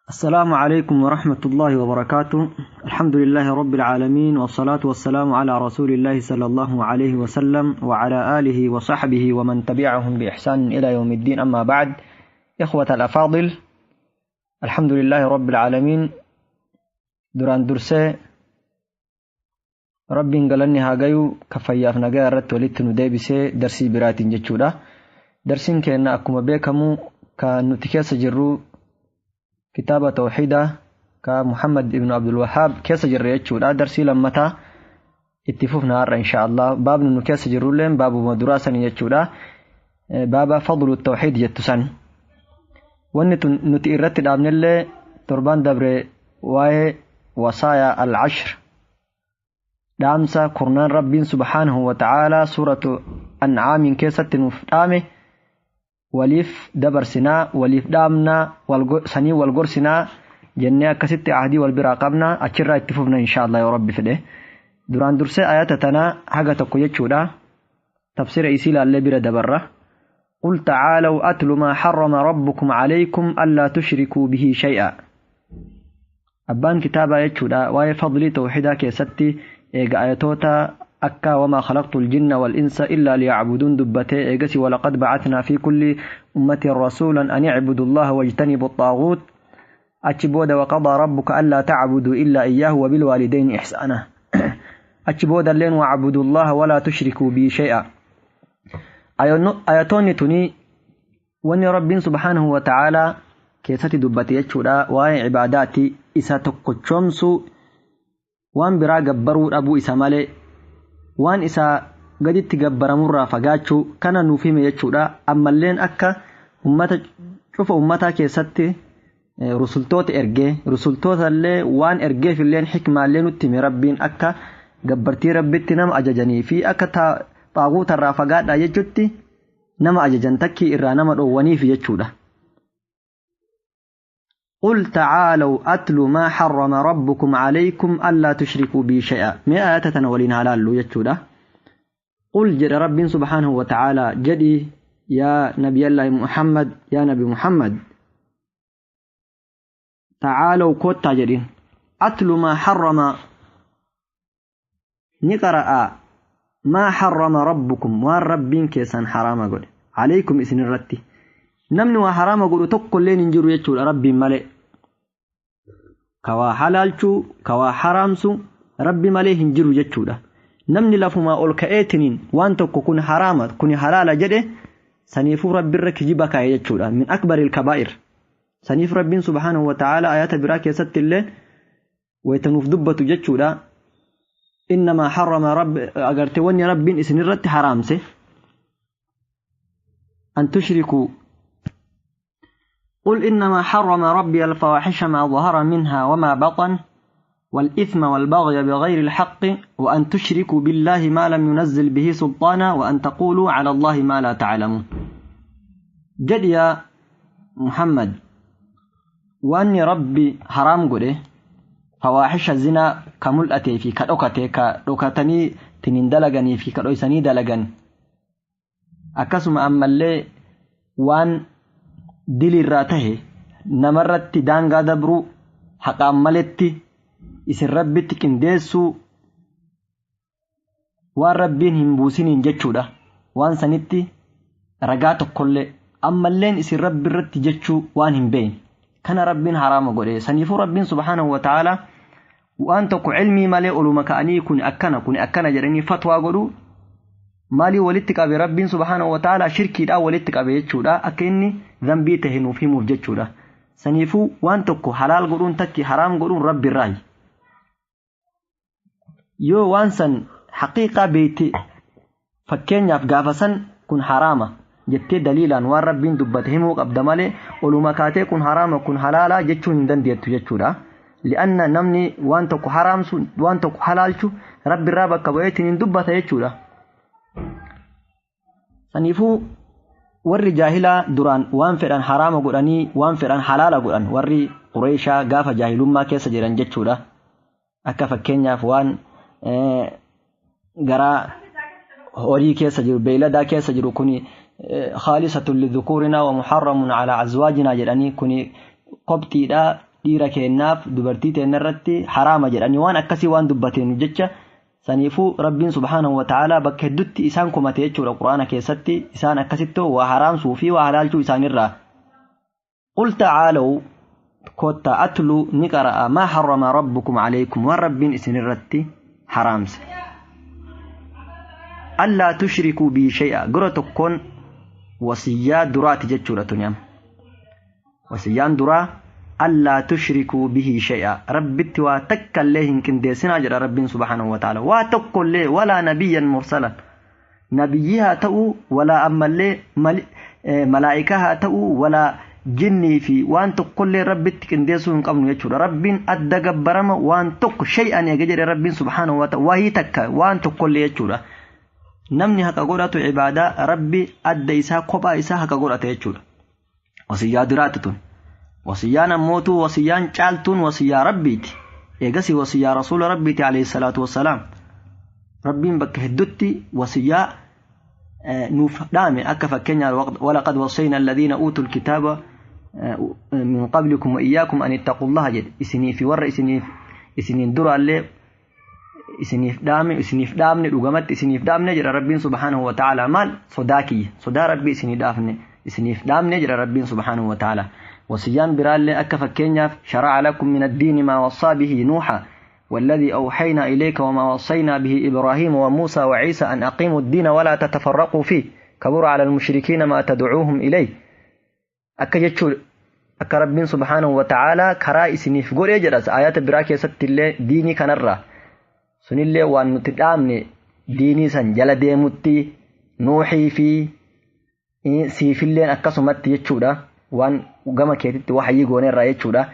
السلام عليكم ورحمة الله وبركاته. الحمد لله رب العالمين، والصلاة والسلام على رسول الله صلى الله عليه وسلم وعلى آله وصحبه ومن تبعهم بإحسان إلى يوم الدين. أما بعد، إخوة الأفاضل، الحمد لله رب العالمين. Duraan dursee Rabbiin galanni haa gayu, ka fayyaaf nagaa irratti walitti nu deebisee darsii biraatiin jechuudha. Darsiin keenya akkuma beekamu kan nuti keessa jirru kitaaba tawxiidaa ka Muhammad ibn Abdul Wahhaab keessa jirra jechuudha. Darsii lammataa itti fufna har'a insha Allah. Baabni nu keessa jirrulleen baabuma duraa sanii jechuudha. Baaba fadlu tawxiid jettu san. Wanni nuti irratti dhaabnellee torbaan dabre waa'ee wasaaya al-ashr, dhaamsa kurnaan Rabbiin subhaanahu wa ta'aalaa suuratu An'aamiin keessatti nuuf dhaame waliif dabarsinaa, waliif dhaamnaa, sanii wal gorsinaa jennee akkasitti ahdii wal biraa qabna. Achirraa itti fufna insha Allah yoo Rabbi fedhe. Duraan dursee ayata tanaa haga tokko jechuudha, tafsira isii ilaallee bira dabarra. قل تعالوا أتل ما حرم ربكم عليكم ألا تشركوا به شيئا. Abbaan kitaabaa jechuudha waa'ee fadlii tawxiidaa keessatti eega ayatoota akka وما خلقت الجن والإنس إلا ليعبدون dubbatee, eegasi ولقد بعثنا في كل أمة رسولا أن اعبدوا الله واجتنبوا الطاغوت, achi booda وقضى ربك ألا تعبدوا إلا إياه وبالوالدين إحسانا, achi booda illeen واعبدوا الله ولا تشركوا به شيئا. Ayatoonni tuni wanni Rabbiin subhaanahu wa ta'aalaa keessatti dubbate jechuudha waa'ee ibaadaati, isa tokkochoomsuu, waan biraa gabbaruu dhabuu, isa malee waan isa gaditti gabbaramurraa fagaachuu kana nuuf hime jechuudha. Ammalleen akka ummata cufa ummataa keessatti rusultoota ergee, rusultoota illee waan ergeef illeen xikmaallee nutti hime Rabbiin, akka gabbartii Rabbitti nama ajajanii fi akka xaaguutarraa fagaadhaa jechutti nama ajajan, takkii irraa nama dhoowwaniif jechuudha. قل تعالوا أتل ما حرم ربكم عليكم ألا تشركوا به شيئا. ما آياتنا ولين هلالو يجودا. قل جد رب سبحانه وتعالى، جدي يا نبي الله محمد، يا نبي محمد، تعالوا كوتا جدين، أتل ما حرم، نقرأ، ما حرم ربكم، waan Rabbiin keessan حرام godhe، عليكم isin irratti. Namni waa haraama godhu tokko illeen hin jiru jechuudha Rabbiin malee. Ka waa halaalchuu, ka waa haraamsu Rabbi malee hin jiru jechuudha. Namni lafumaa ol ka'eetiniin waan tokko kun haraama, kun halaala jedhe, saniifuu Rabbirra kijiba kaa'e jechuudha. من أكبر الكبائر. Saniif Rabbiin subhaanahu wa ta'ala ayata biraa keessatti illee waytanuuf dubbatu jechuudha. إنما حرم رب agartee wanni Rabbiin isinirratti haraamse أن تشركوا. قل إنما حرم ربي الفواحش ما ظهر منها وما بطن والإثم والبغي بغير الحق وأن تشركوا بالله ما لم ينزل به سلطانا وأن تقولوا على الله ما لا تعلمون. Jedhi يا محمد, wanni Rabbi haraam godhe fawaaxisha zinaa ka mul'atee fi ka dhokate, ka dhokatanii tinin dalaganii fi ka dhoysanii dalagan, akkasuma ammallee waan dilirraa tahe, namarratti daangaa dabruu, haqaan maletti isin Rabbitti qindeessuu, waan Rabbiin hin buusiniin jechuudha, waan sanitti ragaa tokkollee, ammalleen isin Rabbi irratti jechuu waan hin beekne, kana Rabbiin haraama godhe. Saniifuu Rabbiin subhaanahu wa ta'aalaa waan tokko cilmii malee oluma ka'anii kun akkana, kun akkana jedhanii fatwaa godhu maalii walitti qabe Rabbiin subhaanahu wa ta'aalaa? Shirkiidhaan walitti qabe jechuudha, akka inni zambii tahe nuuf himuuf jechuudha. Saniifuu waan tokko halaal godhuun takki haraam godhuun Rabbi irraayi. Yoo waan san haqiiqaa beeyte, fakkeenyaaf gaafa san kun haraama jettee daliilaan waan Rabbiin dubbate himuu qabda malee oluma kaatee kun haraama, kun halaalaa jechuu hin dandeettu jechuudha. لأن namni waan tokko haraamsu, waan tokko halaalchu Rabbi irraa bakka bu'eetiin hin dubbata jechuudha. Saniifuu warri jaahilaa duraan waan fedhan haraama godhanii waan fedhan halaala godhan, warri Qureeshaa gaafa jaahilummaa keessa jiran jechuudha. Akka fakkeenyaaf waan garaa horii keessa jiru, beeyladaa keessa jiru, kuni خالصة لذكورنا ومحرم على أزواجنا jedhanii, kuni qobxiidha. Dhiira keennaaf dubartii teennarratti haraama jedhanii waan akkasii waan dubbateen jecha saniifuu Rabbiin subhaanahu wa ta'aalaa bakka heddutti isaan komate jechuudha Quraana keessatti isaan akkasitti waa haraamsuu fi waa halaalchuu isaanirraa. Qul ta'aalaw kottaa atluu ni qara'a maa harrama rabbukum alaykum waan Rabbiin isinirratti haraamse. Allaa tushrikuu bii shay'a gora tokkoon wasiyyaa duraati jechuudha tuni amma. Wasiyyaan duraa allaa tushrikuu bihi shay'a Rabbitti waa takka illee hin qindeessinaa jedha Rabbiin subhaanahu wa ta'ala. Waa tokkollee walaa nabiyyan mursalan nabiyyii haa ta'uu walaa ammallee malaa'ikaa haa ta'uu walaa jinnii fi waan tokkollee Rabbitti qindeessuu hin qabnu jechuudha. Rabbiin adda gabbarama waan tokko shay'an eega jedhe Rabbiin subhaanahu wa ta'ala wahii takka waan tokkollee jechuudha. Namni haqa godhatu ibaadaa Rabbi adda isaa kophaa isaa haqa godhata jechuudha. Wasiyyaa duraatti tun. Wasiyyaan ammootuu wasiyyaan caaltuun wasiyyaa Rabbiiti. Eegasii wasiyyaa Rasuula Rabbiiti alayhi salaatu wassalaam. Rabbiin bakka hedduutti wasiyyaa nuuf dhaame akka fakkeenyaaf walaqad wassayna alladhiina uutul kitaaba min qablikum wa iyyakum an ittaqullaha jedhe isinii fi warra isiniif isiniin duraallee isiniif dhaame isiniif dhaamne dhugamatti isiniif dhaamne jedha Rabbiin subhaanahu wa ta'ala. Maal sodaa kiyya sodaa Rabbii isinii dhaafne isiniif dhaamne jedha Rabbiin subhaanahu wa ta'ala. Wasiyyaan biraallee akka fakkeenyaaf shara'a lakum min ad-diini maa wassaa bihi Nuuha والذي أوحينا إليك وما وصينا به إبراهيم وموسى وعيسى أن أقيموا الدين ولا تتفرقوا فيه كبر على المشركين ما تدعوهم إليه. أكا أكا ربين سبحانه وتعالى كرا إسنيف قول يجرس آيات براكي ست الله ديني كنرى سن الله وأن نتدامني ديني سن جل ديمتي نوحي في سيف الله أكسمت يجودا وأن gama keetitti waxyii gooneerraa jechuudha.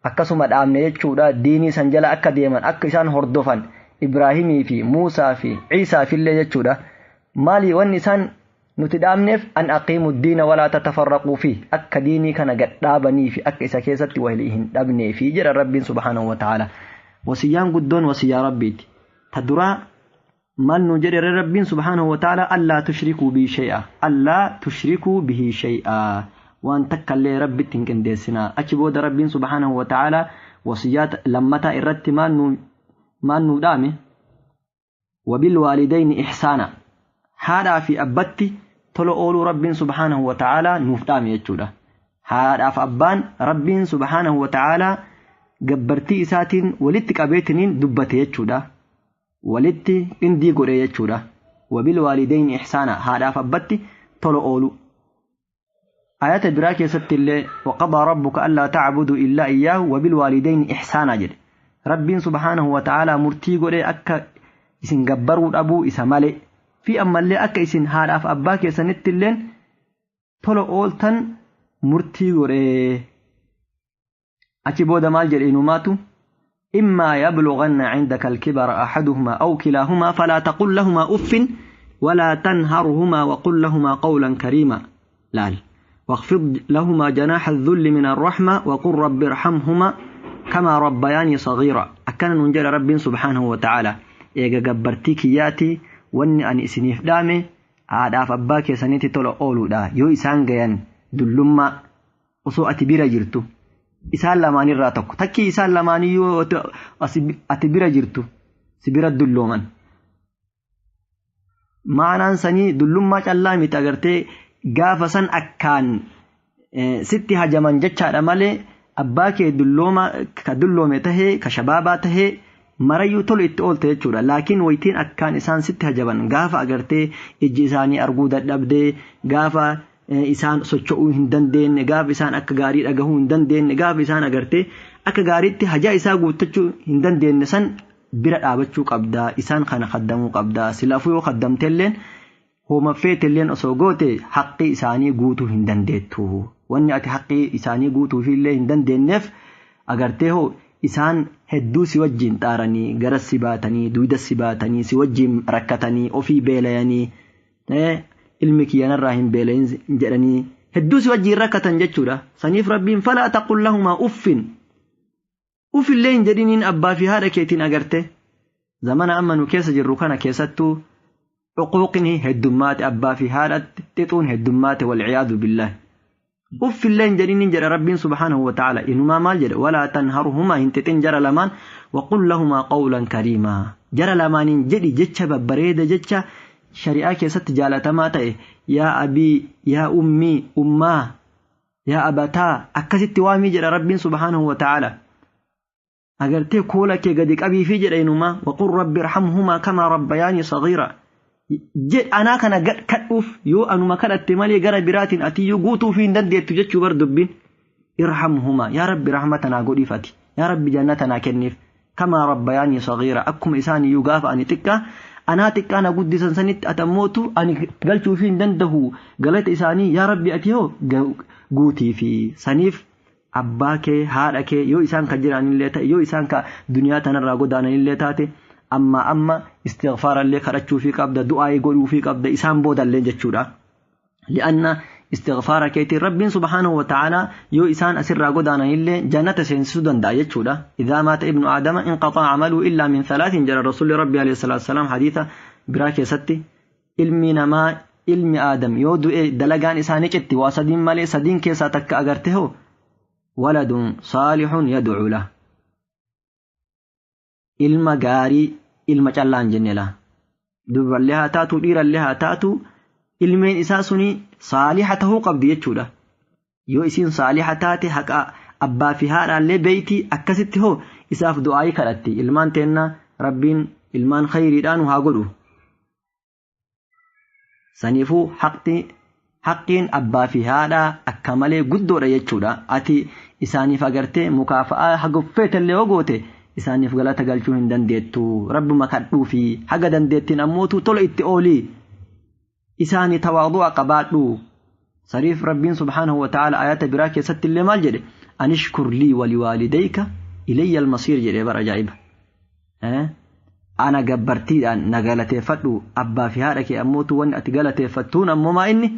Akkasuma dhaabne jechuudha diinii san jala akka deeman akka isaan hordofan Ibraahimii fi Muusaa fi Ciisaa fillee jechuudha. Maali wanni isaan nuti dhaabneef an aqiimu diina walaa tatafarraquu fi akka diinii kana gadhaabanii fi akka isa keessatti walii hin dhabnee fi jedha Rabbiin subhaanahu wa ta'ala. Wasiyyaan guddoon wasiyyaa Rabbiiti. Ta duraa maal nu jedhe Rabbiin subhaanahu wa ta'ala allaa tushrikuu bihi shay'a allaa tushrikuu bihi shay'a waan takka illee Rabbitti hin qindeessinaa. Achi booda Rabbiin subhaanahu wa ta'ala wasiyyaa lammataa irratti maal nu dhaame wabilwaalidayni ihsaana haadhaa fi abbatti tola ooluu Rabbiin subhaanahu wa ta'ala nuuf dhaame jechuudha. Haadhaaf abbaan Rabbiin subhaanahu wa ta'ala gabbartii isaatiin walitti qabeetiniin dubbate jechuudha. Walitti qindii godhe jechuudha. Wabilwaalidayni ihsaana haadhaaf abbatti tola ooluu. آيات براكي ست الله وقضى ربك ألا تعبدوا إلا إياه وبالوالدين إحسانا جد. ربين سبحانه وتعالى مرتي قولي أكا إسن قبروا أبو إسا مالي في أما اللي أكا إسن هالاف أباك يسنت اللين طلو أولتن مرتي قولي أكي بودا مال جل إنو ماتوا إما يبلغن عندك الكبر أحدهما أو كلاهما فلا تقل لهما أف ولا تنهرهما وقل لهما قولا كريما لال واخفض لهما جناح الذل من الرحمة وقل رب ارحمهما كما ربياني صغيرا. أكن ننجل رب سبحانه وتعالى إيجا جبرتيك ياتي واني أن إسنيف دامي عاد أف أباك سنتي طلع أولو دا يو إسان جيان دلما وصو أتبير جرتو إسان لماني راتك تكي إسان لماني يو أتبير جرتو سبير الدلومن معنى سني دلما الله متأجرتي gaafa san akkaan sitti hajaman jechaadha malee abbaa kee dullooma ka dulloome tahee ka shabaabaa tahee marayyuu tolu itti oolte jechuudha. Laakiin wayitiin akkaan isaan sitti hajaban gaafa agartee ijji isaanii arguu dadhabdee gaafa isaan socho'uu hin dandeenye gaafa isaan akka gaarii dhagahuu hin dandeenye gaafa isaan agartee akka gaariitti hajaa isaa guuttachuu hin dandeenye san bira dhaabachuu qabdaa isaan kana kaddamuu qabdaa silaafuu yoo kaddamteelleen homa feetelleen osoo goote haqqi isaanii guutuu hin dandeettu. Wanni ati haqqi isaanii guutuufillee hin dandeenyeef agartee hoo isaan hedduu si wajjin xaaranii gara si baatanii duuda si baatanii si wajjin rakkatanii ofii beelayanii ilmi kiyyanarraa hin beelayin jedhanii hedduu si wajjin rakkatan jechuudha. Saniif Rabbiin falaa taqul lahumaa uffin uffillee hin jedhiniin abbaa fi haadha keetiin agarte zamana amma nu keessa jirru kana keessattuu عقوقني هدمات أبا في هذا تطون هدمات والعياذ بالله. Uffillee hin jedhiniin jedha Rabbiin subhaanahu wa ta'ala. Inumaa maal jedha? Walaa tanharhumaa, hin xixin jara lamaan. Waqul lahumaa qawlan kariimaa. Jara lamaaniin jedhi jecha babbareeda, jecha shari'aa keessatti jaalatamaa ta'e. Yaa abii, yaa ummii, ummaa, yaa abataa, akkasitti waamii jedha Rabbiin subhaanahu wa ta'ala. Agartee koola kee gadi qabiifii jedha inumaa. Waqul rabbi irhamhumaa kamaa rabbayaanii sagiira. Jedh anaa kana kadhuuf, yoo anuma kadhatte malee gara biraatiin atiyyuu guutuufii hin dandeettu jechuu bar dubbiin. Irhamhumaa, yaa Rabbi rahmata naa godhiif, ati yaa Rabbi jannata naa kenniif. Kamaa rabbayaanii sagiira, akkuma isaaniyyuu gaafa ani xiqqaa anaa xiqqaa na guddisan sanitti ati ammootu ani galchuufii hin dandahu galata isaanii, yaa Rabbi ati hoo guutiifi. Saniif abbaa kee haadha kee yoo isaan ka jiraanillee ta'e, yoo isaan ka duniyaa tanarraa godaananillee taate, amma amma istighfaarallee kadhachuufii qabda, du'aa'ii godhuufii qabda isaan boodallee jechuudha. Li'anna istighfaara keetiin Rabbiin subhaanahu wa ta'aalaa yoo isaan asirraa godaananillee jannata seensisuu danda'a jechuudha. Idhaa maata ibnu aadama inqaxaa amaluhu illaa min thalaatin jedha Rasuulli Rabbi alayhi salaatu wasalaam hadiisa biraa keessatti. Ilmi namaa, ilmi aadam yoo du'e dalagaan isaa ni citti waa sadiin malee. Sadiin keessaa takka agarte hoo, waladun saalihun yad'u lah, ilma gaarii. Ilma callaa hin jenne laa, dubrallee haa taatu, dhiirallee haa taatu, ilmeen isaa suni saaliha tahuu qabdi jechuudha. Yoo isiin saaliha taate haqa abbaa fi haadhaallee beeyti, akkasitti hoo isaaf du'aayii kadhatti. Ilmaan teenna Rabbiin ilmaan khayriidhaan haa godhu. Saniifuu haqqiin abbaa fi haadhaa akka malee guddoodha jechuudha. Ati isaaniif agartee mukaafa'aa haga feetellee yoo goote isaaniif galata galchuu hin dandeettu. Rabbuma kadhuufi haga dandeettiin ammootu tola itti oolii. Isaanii tawaadu'a qabaadhu. Sariif Rabbiin subhaanahu wa ta'ala ayata biraa keessatti illee maal jedhe? Anishkur lii waliwaalidayka ilayya almasiir jedhee bara ajaa'iba. Ana gabbartiidhaan na galateeffadhu, abbaa fi haadha kee ammootu wanni ati galateeffattuun ammoo maa inni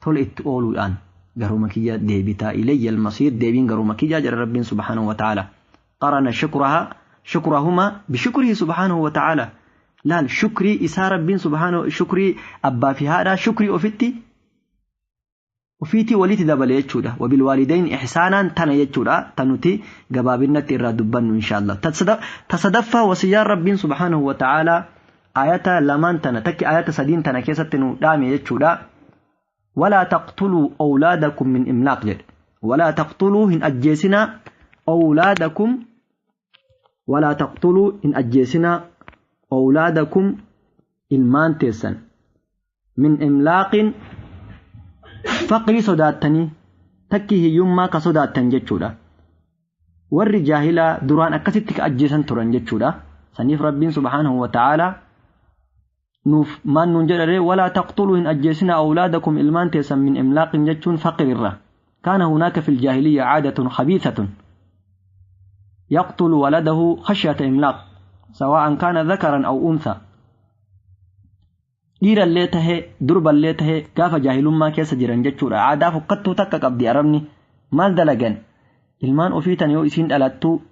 tola itti ooluudhaan garuma kiyya deebitaa. Ilayya almasiir, deebiin garuma kiyyaa jedha Rabbiin subhaanahu wa ta'ala. Qarana shukraha shukrahuma bishukrihi subhaanahu wa ta'ala. Laal, shukrii isaa Rabbiin subhaanahu, shukrii abbaa fi haadhaa shukrii ofitti ofiitii walitti dabale jechuudha. Wabilwaalidayn ihsaanaan tana jechuudha. Ta nuti gabaabinnatti irraa dubbannu inshaallah. Ta sadaffaa wasiyyaan Rabbiin subhaanahu wa ta'aalaa ayata lamaan tana takki ayata sadiin tana keessatti nu dhaame jechuudha. Walaa taqtuluu awlaadakum min imlaaq jedhe. Walaa taqtuluu, hin ajjeesinaa, awlaadakum, walaa taqtuluu, hin ajjeesinaa, awlaadakum, ilmaan teessan, min imlaaqin, faqrii sodaattanii takki hiyyummaa ka sodaattan jechuudha. Warri jaahilaa duraan akkasitti ka ajjeesan turan jechuudha. Saniif Rabbiin subhaanahu wa ta'aalaa nuuf maan nuun jedhare? Walaa taqtuluu, hin ajjeesina, awlaadakum, ilmaan teessan, min imlaaqin jechuun faqrirra. Kaana hunaaka fil jaahiliyya caadatun khabiithatun, yaqtulu waladahu khashyata imlaaq sawaa'an kaana dhakaran aw untha. Dhiirallee tahe durballee tahe, gaafa jaahilummaa keessa jiran jechuudha. Aadaa fokkattuu takka qabdi Arabni. Maal dalagan? Ilmaan ofii tan yoo isiin dhalattuu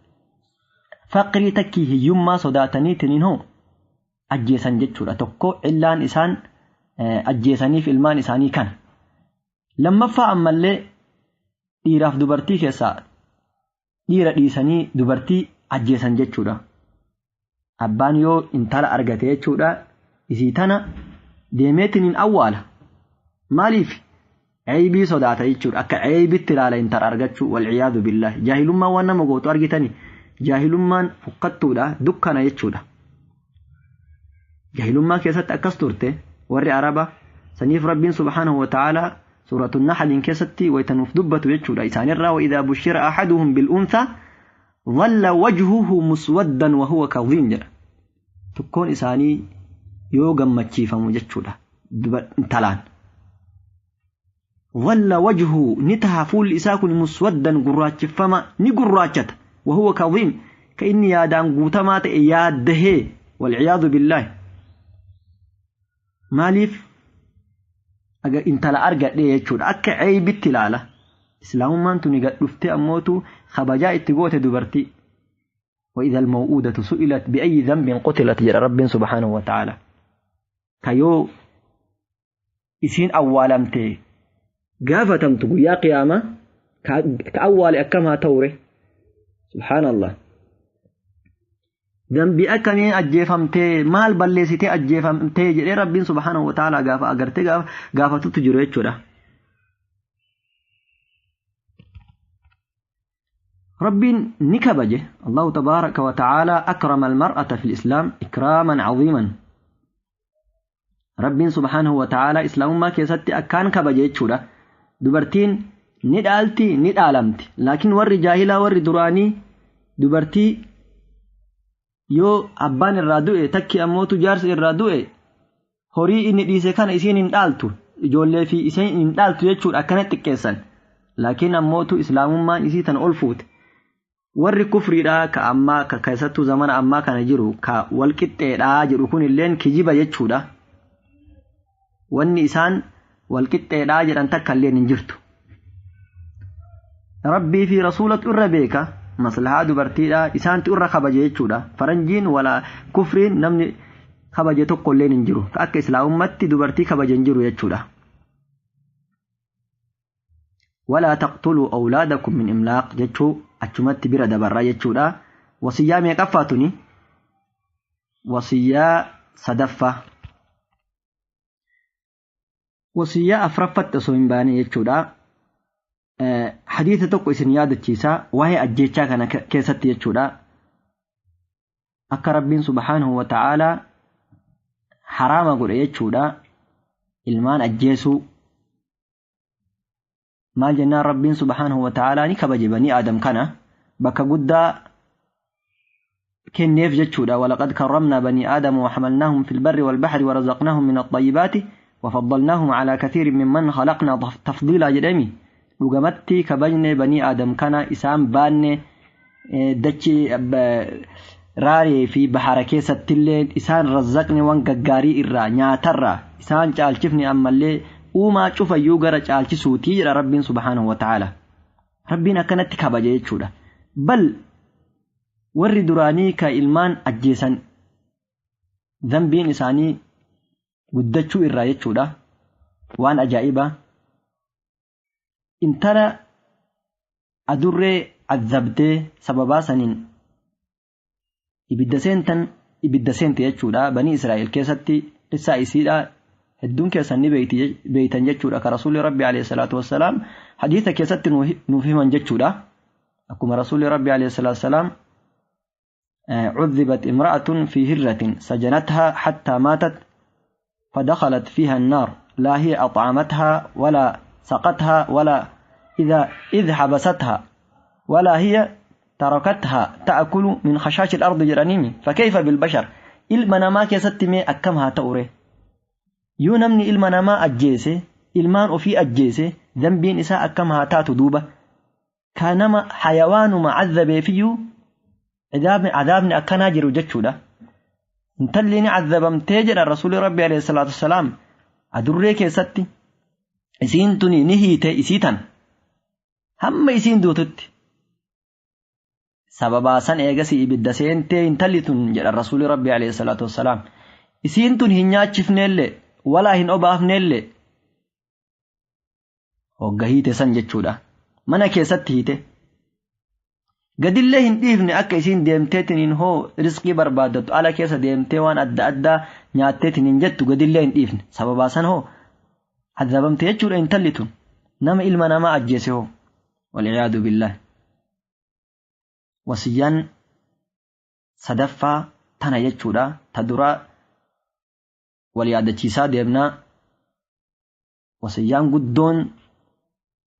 faqrii takkii hiyyummaa sodaataniitiniin hoo ajjeesan jechuudha. Tokko illaan isaan ajjeesaniif ilmaan isaanii kana. Lammaffaa ammallee dhiiraaf dubartii keessaa dhiira dhiisanii dubartii ajjeesan jechuudha. Abbaan yoo intala argate jechuudha, isii tana deemeetiniin awwaala. Maaliif? Ceebii sodaata jechuudha. Akka ceebitti ilaala intala argachuu, walciyaadu billaahi. Jaahilummaan waan nama gootu argitani. Jaahilummaan fokkattuudha, dukkana jechuudha. Jaahilummaa keessatti akkas turte warri Araba. Saniif Rabbiin subhaanahu wa ta'aalaa suuratu Naxaliin keessatti wayta nuuf dubbatu jechuudha. Isaanirraa وإذا بشر أحدهم بالأنثى ظل وجهه مسودا وهو كظيم jedha. Tokkoon isaanii yoo gammachiifamu jechuudha intalaan. ظل وجهه, ni taha fuulli isaa kun, مسودا, gurraacheffama, ni gurraachata, وهو كظيم, ka inni yaadaan guutamaa ta'e yaaddahee, والعياذ بالله. Maaliif? Intala argadhe jechuudha, akka ceebitti ilaala. Islaamummaan tuni gad dhuftee ammootu kabajaa itti goote dubartii. وإذا الموءودة سئلت بأي ذنب قتلت jedha Rabbiin subhaanahu wa ta'ala. Ka yoo isiin awwaalamte Gaafatamtu guyyaa qiyaamaa ka awwaale akkam haa ta'ure? Subhaanallah. Dambii akkamiin ajjeefamtee, maal balleessitee ajjeefamtee jedhee Rabbiin subhaanahu wa ta'ala gaafa agartee gaafatutu jiru jechuudha. Rabbiin ni kabaje. Allahu tabaaraka wa ta'ala akrama almar'ata fi lislaam ikraaman caziiman. Rabbiin subhaanahu wa ta'ala islaamummaa keessatti akkaan kabaje jechuudha. Dubartiin ni dhaalti, ni dhaalamti. Laakiin warri jaahilaa, warri duraanii, dubartii yoo abbaan irraa du'e, takki ammootu jaarsi irraa du'e, horii inni dhiise kana isiin hin dhaaltu, ijoollee fi isiin hin dhaaltu jechuudha, akkana xiqqeessan. Laakiin ammootu islaamummaan isii tan ol fuute. Warri kufriidhaa ka ammaa, ka keessattuu zamana ammaa kana jiru, ka walqixxeedhaa jedhu kun illeen kijiba jechuudha. Wanni isaan walqixxeedhaa jedhan takka illeen hin jirtu. Rabbii fi rasuulatu irra beeka maslahaa dubartiidhaa, isaantu irra kabaje jechuudha. Faranjiin wala kufriin namni kabaje tokko illeen hin jiru. Ka akka islaamummaatti dubartii kabaje hin jiru jechuudha. Walaa taqtuluu awlaadakum min imlaaq jechuu achumatti bira dabarraa jechuudha. Wasiyyaa meeqaffaa tuni? Wasiyyaa sadaffaa. Wasiyyaa afraffatti osoo hin baane jechuudha. Hadiisa tokko isin yaadachiisa waa'ee ajjeechaa kana keessatti jechuudha. Akka Rabbiin subhaanahu wa ta'aalaa haraama godhe jechuudha. Ilmaan ajjeesuu. Maal jennaan, Rabbiin subhaanahu wa ta'aalaa ni kabaje banii Aadam kana, bakka guddaa kenneef jechuudha. Walaqad karramnaa banii Aadama wa fil barri wal bahri wa razaqnaahum min at-tayyibaati wa faddalnaahum alaa kathiirin mimman khalaqnaa tafdiilaa jedhemi. Dhugamatti kabajne banii Aadam kana, isaan baanne dachii raaree fi bahara keessattillee isaan razzaqne, waan gaggaarii irraa, nyaatarraa isaan caalchifne, ammallee uumaa cufayyuu gara caalchisuutii jedha Rabbiin subhaanahu wa ta'ala. Rabbiin akkanatti kabaje jechuudha. Bal warri duraanii ka ilmaan ajjeesan dambiin isaanii guddachuu irraa jechuudha. Waan ajaa'ibaa. Intala adurree azabdee sababaa saniin ibidda seentan, ibidda seente jechuudha. Banii Israa'el keessatti qissaa isiidha. Hedduun keessan ni beeytan jechuudha. Ka Rasuulli Rabbi alayhi salaatu wassalaam hadiisa keessatti nuuf himan jechuudha. Akkuma Rasuulli Rabbi alayhi salaatu wassalaam عذبت امرأة في هرة سجنتها حتى ماتت فدخلت فيها النار، لا هي أطعمتها ولا سقتها ولا إذ حبستها ولا هي تركتها تأكل من خشاش الأرض جرانيمي، فكيف بالبشر؟ Ilma namaa keessatti mee akkam haa ta'ure yoo namni ilma namaa ajjeese, ilmaan ofii ajjeese, dambiin isaa akkam haa taatu duuba? Ka nama hayawaanuma cazabeefiyyuu adaabni akkanaa jiru jechuudha. Intalli ni cazabamtee jedha Rasuulli Rabbi alayhi salaatu wassalaam adurree keessatti. Isiin tuni ni hiite isii tan hamma isiin duututti. Sababaa san eegasii ibidda seentee intalli tun jedha Rasuulli Rabbi alayhi salaatu wassalaam. Isiin tun hin nyaachifneellee walaa hin obaafneellee hogga hiite san jechuudha. Mana keessatti hiite. Gadillee hin dhiifne akka isiin deemteetiin hoo riskii barbaaddattu, ala keessa deemtee waan adda addaa nyaatteetiin hin jettu, gadillee hin dhiifne. Sababaa san hoo azabamte jechuudha intalli tun. Nama ilma namaa ajjeese hoo? Wal'iyaadu billaah. Wasiyyaan sadaffaa tana jechuudha. Ta duraa wal yaadachiisaa deemnaa. Wasiyyaan guddoon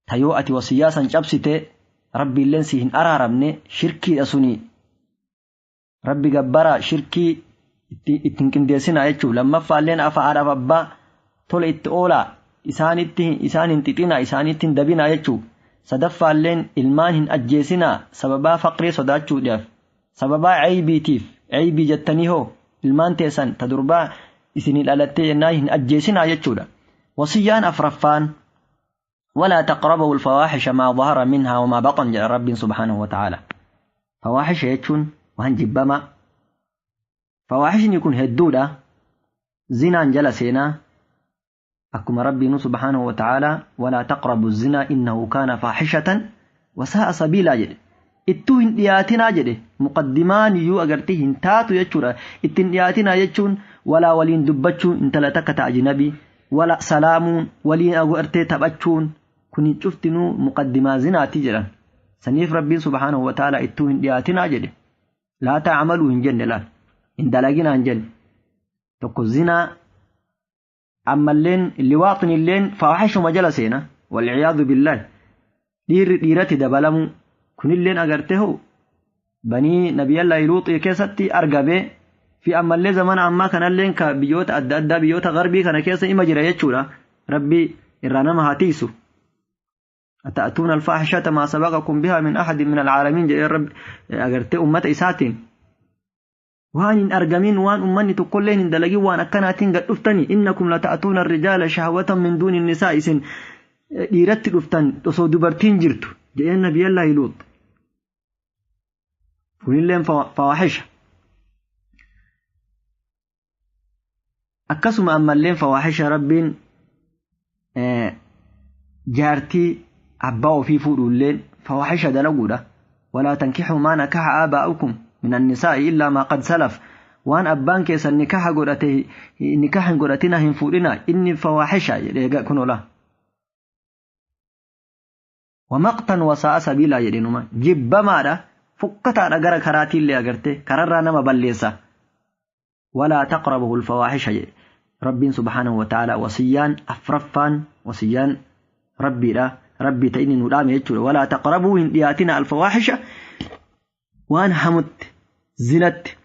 ta yoo ati wasiyyaa san cabsite Rabbiilleen si hin araaramne shirkiidha suni. Rabbi gabbaraa, shirkii ittiin qindeessinaa jechuudha. Lammaffaalleen afa haadhaaf abbaa tola itti oolaa, isaanitti isaan hin xixinaa, isaanitti hin dabinaa jechuudha. Sadaffaalleen ilmaan hin ajjeesinaa sababaa faqrii sodaachuudhaaf, sababaa caybiitiif, caybii jettanii hoo ilmaan teessan ta durbaa isinii dhalattee jennaan hin ajjeesinaa jechuudha. Wasiyyaan afraffaan ولا تقربوا الفواحش ما ظهر منها وما بطن جل رب سبحانه وتعالى. فواحش يجون وهن جبما فواحش يكون هدودة، زنا جلسينا، Akkuma Rabbiin subhaanahu wa ta'aalaa walaa taqrabu zinaa innahu kaana faaxishatan wasaa'a sabiilaa jedhe. Ittuu hin dhiyaatinaa jedhe muqaddimaan iyyuu agartee hin taatu jechuudha. Ittiin dhiyaatinaa jechuun walaa waliin dubbachuun intala takka ta'a ajnabii wala salaamuun waliin agartee taphachuun kun cuftinuu muqaddimaa zinaati jedhan. Saniif Rabbiin subhaanahu wa ta'aalaa ittuu hin dhiyaatinaa jedhe. Laa ta'amaluu hin jenne laal. Hin dalaginaa hin jenne. Tokko zinaa ammalleen liwaaxin illeen faaxishuma jala seena. Walciyaadu billaahi. Dhiirri dhiiratti dabalamuu kunilleen agartee hoo banii nabiyallaahi Luuxii keessatti argamee fi ammallee zamana ammaa kanalleen ka biyyoota adda addaa biyyoota garbii kana keessa ima jira jechuudha. Rabbi irraa nama haa tiisu. أتأتون الفاحشة ما سبقكم بها من أحد من العالمين jedhee Rabbi agartee ummata isaatiin waan hin argamin waan ummanni tokkolleen hin dalagin waan akkanaatiin gad dhuftani innakum lata'atuuna arrijaala shahwatan min duuni nisaa isin dhiiratti dhuftan osoo dubartiin jirtu jedheen nabiyallaahi Luux. Kunilleen fawaahisha. Akkasuma ammalleen fawaahisha Rabbiin jaartii abbaa ofii fuudhulleen fawaahisha dalaguudha. Walaa tankixuu maa nakaxa aabaa'ukum min annisaa'i illaa maa qad salaf. Waan abbaan keessan nikaha godhate nikaha hin godhatina hin fuudhina inni fawaahisha jedhee kun ola. Wamaqtan wasaa'a sabiilaa jedhenuma jibbamaadha fokkataadha gara karaatiillee agarte kararraa nama balleessa. Walaa taqrabuhu alfawaahisha jedhe Rabbiin subhaanahu wa ta'aalaa wasiyyaan afraffaan wasiyyaan Rabbiidha. Rabbii ta'e inni nu dhaame jechuudha. Walaa taqrabuu hin dhiyaatina alfawaahisha waan hamutti zinatti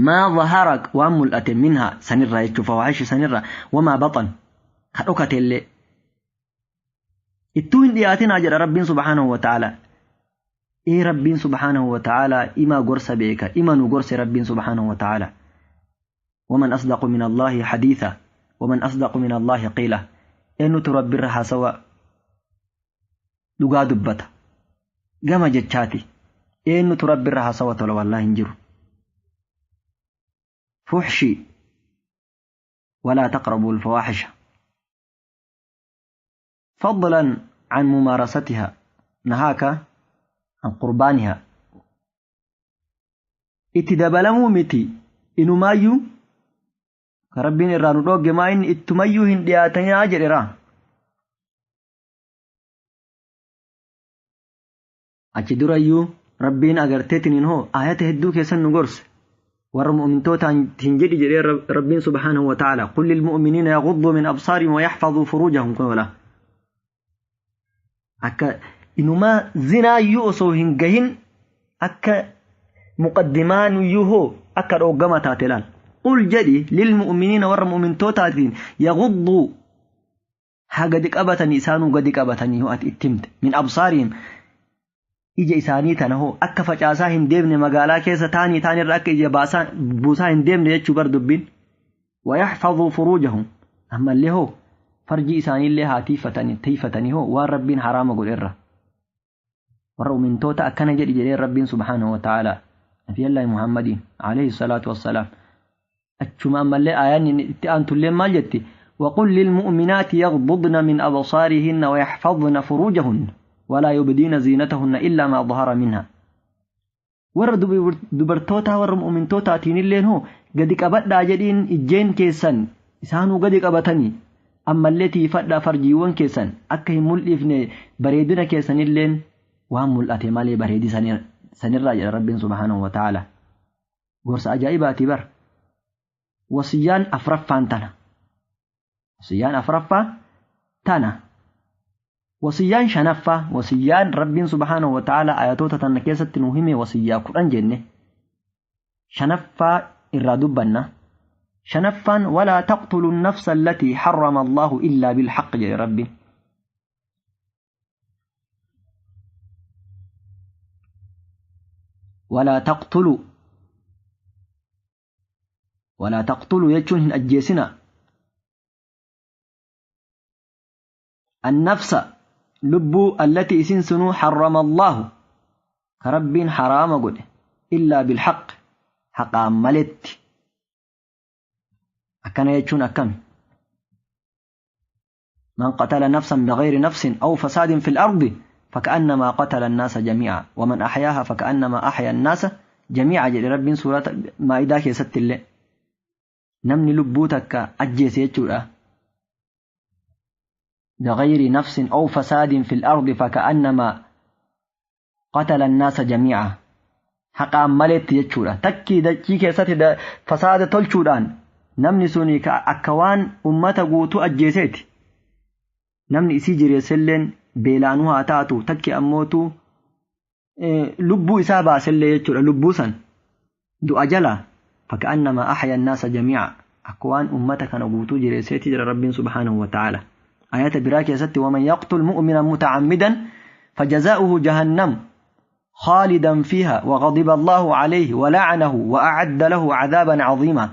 maa zahara waan mul'ate minhaa sanirraa jechuudha fawaahisha sanirraa wamaa baxan ka dhokate illee ittuu hin dhiyaatinaa jedha Rabbiin subhaanahu wa ta'aalaa. Ee Rabbiin subhaanahu wa ta'aalaa ima gorsa beeka ima nu gorse Rabbiin subhaanahu wa ta'aalaa. ومن أصدق من الله حديثا ومن أصدق من الله قيلا eenyutu Rabbiirra haasawa dhugaa dubbata gama jechaati eenyutu Rabbiirra haasawa tola wallaahi hin jiru. Fuxshi walaa taqrabu alfawaaxisha fadlan can mumaarasatiha nahaaka can qurbaaniha itti dabalamuu miti inumaayyuu ka Rabbiin irraa nu dhoogge maa inni ittumayyuu hin dhiyaatinaa jedheera. Achi durayyuu Rabbiin agarteetiin hoo ayata hedduu keessan nu gorse warra mu'mintootaan hin jedhi jedhee Rabbiin subhaanahu wa ta'ala qul lilmu'miniina yaghuddu min absaarihim wa yaxfaduu furuujahum kun wala akka inumaa zinaayyuu osoo hin gahin akka muqaddimaan iyyuu hoo akka dhooggama taate laal. Qul jedhi lilmu'miniina warra mu'mintootaatiin yaghudduu haa gadi qabatanii isaanuu gadi qabatanii hoo ati itti himte min absaarihim ija isaanii tana hoo akka facaasaa hin deemne magaalaa keessa taanii taanirra akka ija buusaa hin deemne jechuu bar dubbiin. Wayaxfaduu furuujahum ammallee hoo farjii isaaniillee haa tiifatanii hoo waan Rabbiin haraama godherra. Warra mu'mintoota akkana jedhi jedhee Rabbiin subhaanahu wa ta'aalaa nabiyallaahi Muhammadiin alayhi salaatu wassalaam. Achuma ammallee ayaan itti aantulleen maal jetti? وقل للمؤمنات يغضضن من أبصارهن ويحفظن فروجهن ولا يبدين زينتهن إلا ما ظهر منها. warra dubartoota warra mu'mintootaatiin illeen hoo gadi qabadhaa jedhiin ijjeen keessan isaanuu gadi qabatanii ammallee tiifadhaa farjiiwwan keessan akka hin mul'ifne bareedina keessanilleen waan mul'ate malee bareedi sanirraa jedha Rabbiin subhaanahu wa ta'ala. Gorsa ajaa'ibaatii bar. Wasiyyaan afraffaan tana. Wasiyyaan afraffaa tana. Wasiyyaan shanaffaa wasiyyaan Rabbiin subhaanahu wa ta'ala ayatoota tana keessatti nu hime wasiyyaa 10 jenne. Shanaffaa irraa dubbanna. Shanaffaan walaa taqtulu nafsa allatii harrama Allahu illaa bilhaqq jedhe Rabbiin. Walaa taqtulu walaa taqtulu jechuun hin ajjeesina. Annafsa lubbuu allatii isin sunuu harrama Allahu ka Rabbiin haraama godhe illaa bilhaqq haqaan maletti. Akkana jechuun akkami? من قتل نفسا بغير نفس أو فساد في الأرض فكأنما قتل الناس جميعا ومن أحياها فكأنما أحيا الناس جميعا jedhe Rabbiin suuraa Maa'idaa keessatti illee. Namni lubbuu takka ajjeese jechuudha. بغير نفس أو فساد في الأرض فكأنما قتل الناس جميعا. Haqaan maletti jechuudha. Takkii dachii keessatti fasaada tolchuudhaan namni suni akka waan ummata guutuu ajjeeseeti. Namni isii jireesselleen beelaanuu haa taatu, takki ammootu lubbuu isaa baasellee jechuudha. Lubbuu san du'a jala faka'annamaa ahya annaasa jamii'a, akka waan ummata kana guutuu jireesseeti jira Rabbiin subhaanahu wa ta'ala. Ayata biraa keessatti waman yaqtul mu'mina muta'ammidan fajazaa'uhu jahannam خالدا فيها وغضب الله عليه ولعنه وأعد له عذابا عظيما.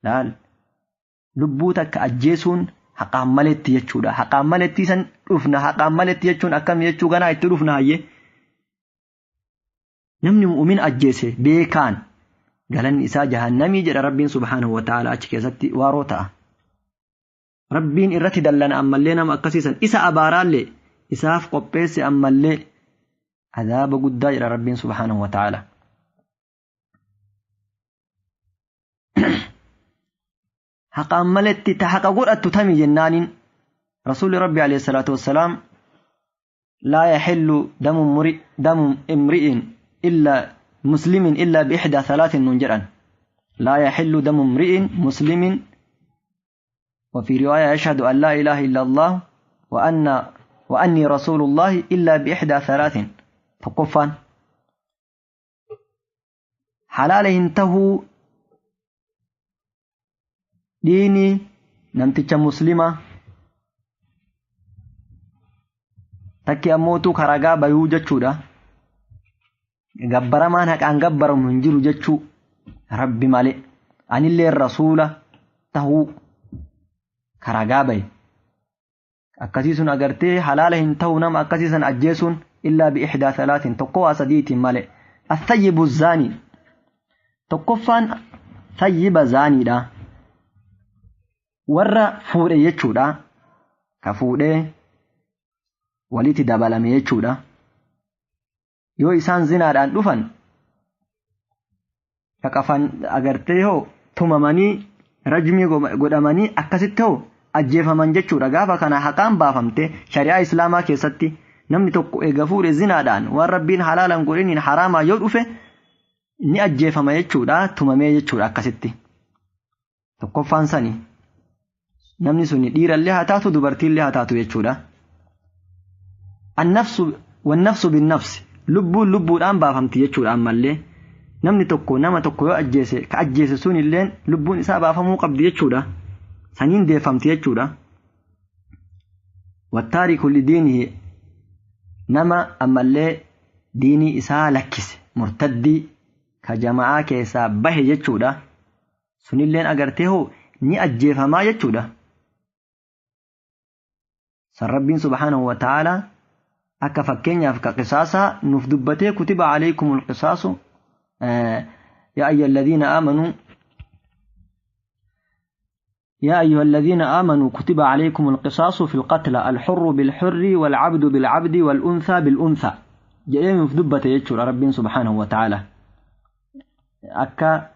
laal, lubbuu takka ajjeesuun haqaan maletti jechuudha. Haqaan maletti san dhufna. Haqaan maletti jechuun akkam jechuu ganaa itti dhufna hayyee. Namni mu'min ajjeese beekaan galanni isaa jahannamii jedha Rabbiin subhaanahu wa ta'ala, achi keessatti waaroo ta'a. Rabbiin irratti dallana ammallee nama akkasiisan isa abaaraallee isaaf qopheesse ammallee azaaba guddaa jedha Rabbiin subhaanahu wa ta'ala. Haqaan maletti ta haqa godhattu tami jennaaniin Rasuulli Rabbi alayhi salaatu wassalaam laa yaxillu damu imri'in illa muslimin illa biixdaa thalaatin nuun jedhan. Laa yaxillu damu imri'in muslimin وفي رواية يشهد أن لا إله إلا الله وأني رسول الله إلا بإحدى ثلاث. تقفان حلالهن تهو ديني نمتج مسلمة تكي أموتو كرقا بيو جتشو دا gabbaramaan haqaan gabbaramu hin jiru jechuu Rabbi malee, anillee rasuula tahuu karagaa bahe. Akkasii sun agartee halaala hin ta'u nama akkasii san ajjeesuun illaa bi'ixdaa salaatin, tokko waa sadiitiin malee. Assayyibu zaanii, tokkoffaan sayyiba zaaniidha, warra fuudhe jechuudha, ka fuudhee walitti dabalame jechuudha. Yoo isaan zinaadhaan dhufan ka qafan agartee hoo tumamanii rajmii godhamanii akkasitti hoo ajjeefaman jechuudha. Gaafa kana haqaan baafamte shari'aa islaamaa keessatti namni tokko eega fuudhe zinaadhaan waan Rabbiin halaalan godhiniin haraamaa yoo dhufe ni ajjeefama jechuudha, tumamee jechuudha akkasitti. Tokkoffaan sani namni suni dhiirallee haa taatu dubartiillee haa taatu jechuudha. Annafsu wannafsu binnafsi, lubbuun lubbuudhaan baafamti jechuudha. Ammallee namni tokko nama tokko yoo ajjeese ka ajjeese sun illeen lubbuun isaa baafamuu qabdi jechuudha, saniin deeffamti jechuudha. Wattaariku lidiinihi, nama ammallee diinii isaa lakkise murtaddii ka jama'aa keessaa bahe jechuudha, sunilleen agartee hoo ni ajjeefamaa jechuudha. San Rabbiin subhaanahu wa ta'ala akka fakkeenyaaf ka qisaasaa nuuf dubbatee kutiba alaykumul qisaasu yaa ayyuhal aamanuu يا أيها الذين آمنوا كتب عليكم القصاص في القتلى الحر بالحر والعبد بالعبد والأنثى بالأنثى جئين في دبة يجور ربين سبحانه وتعالى. أكا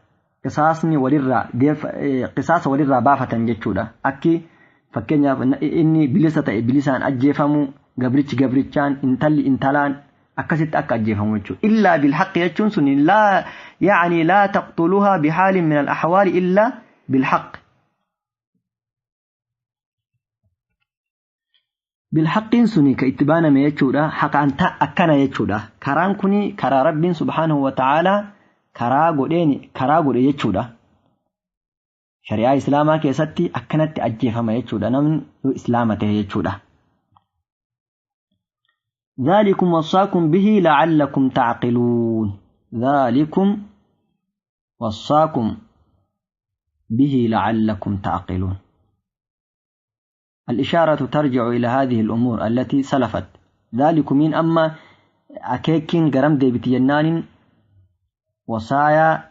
قصاصني وللرا قصاص وللرا بافة جتشورا. أكي فكenya inni bilisa ta'e bilisaan ajjeefamu, gabrichi gabrichaan, intalli intalaan akkasitti akka ajjeefamu jechuudha. Illaa bilhaqqi jechuun sun laa yaani laa taqtuluhaa bihaalin min al-ahwaali illaa bilhaqq. Bilhaqqiin suni ka itti baaname jechuudha. Haqaan akkana jechuudha. Karaan kuni karaa Rabbiin subhaanahu wa ta'aalaa karaa godheeni karaa godhe jechuudha. Shari'aa islaamaa keessatti akkanatti ajjeefama jechuudha namni yoo islaama ta'e jechuudha. ذلكم وصاكم به لعلكم تعقلون. ذلكم وصاكم به لعلكم تعقلون. الإشارة ترجع إلى هذه الأمور التي سلفت. ذلكم من أما أكيكين قرم دي بتجنان وصايا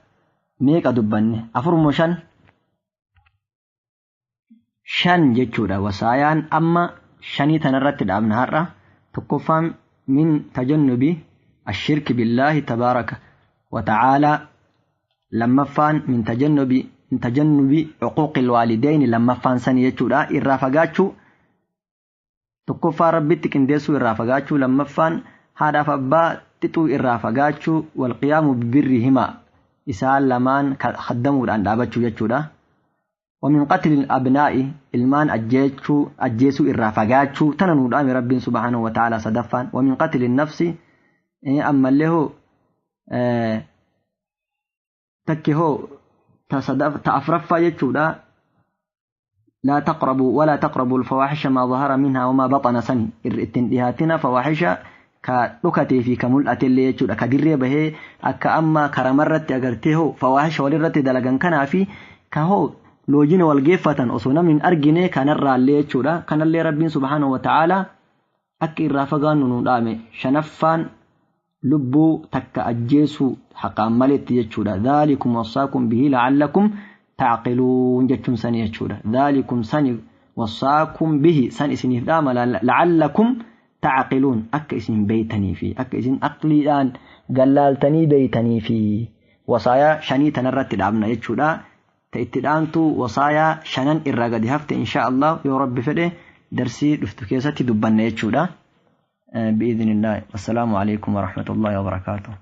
ميك أدبني أفرموشن Shan jechuudha. Wasaayaan amma shanii tanarratti dhaabna har'a. Tokkoffaan min tajannubi ashirki billaahi tabaaraka wa ta'aalaa. Lammaffaan min tajannubi cuquuqil waalidayni lammaffaan sani jechuudha. Irraa fagaachuu tokkoffaa rabbitti qindeessuu irraa fagaachuu, lammaffaan haadhaaf abbaa xixuu irraa fagaachuu, walqiyaamu bibirrihimaa isaan lamaan khaddamuudhaan dhaabachuu jechuudha. ومن قتل الأبناء ilmaan ajjeesuu irraa fagaachuu tana nuu dhaame rabbiin subhaanahu wa ta'ala sadaffaan. ومن قتل النفس ammallee hoo takki hoo ta afraffaa jechuudha. لا تقربوا ولا تقربوا الفواحش ما ظهر منها وما بطن سن ittiin dhihaatina fawaahisha ka dhokatee fi ka mul'ate illee jechuudha. Ka dirree bahee akka amma karamarratti agartee hoo fawaahisha walirratti dalagan kanaa fi ka hoo loojina wal geeffatan osoo namni hin argine kanarraallee jechuudha. Kanallee rabbiin subhaanahu wa ta'ala akka irraa fagaannu nu dhaame. Shanaffaan lubbuu takka ajjeesuu haqaan maletti jechuudha. ذلكم وصاكم به لعلكم تعقلون jechuun sani jechuudha. ذلكم sani وصاكم به san isiniif dhaama لعلكم تعقلون akka isin beeytanii fi akka isin aqliidhaan gallaaltanii beeytanii fi wasaayaa shanii tanarratti dhaabna jechuudha. Ta itti dhaantu wasaayaa shanan irraa gadi hafte insha Allah yoo rabbi fedhe darsii dhuftu keessatti dubbanna jechuudha. بإذن الله والسلام عليكم ورحمة الله وبركاته.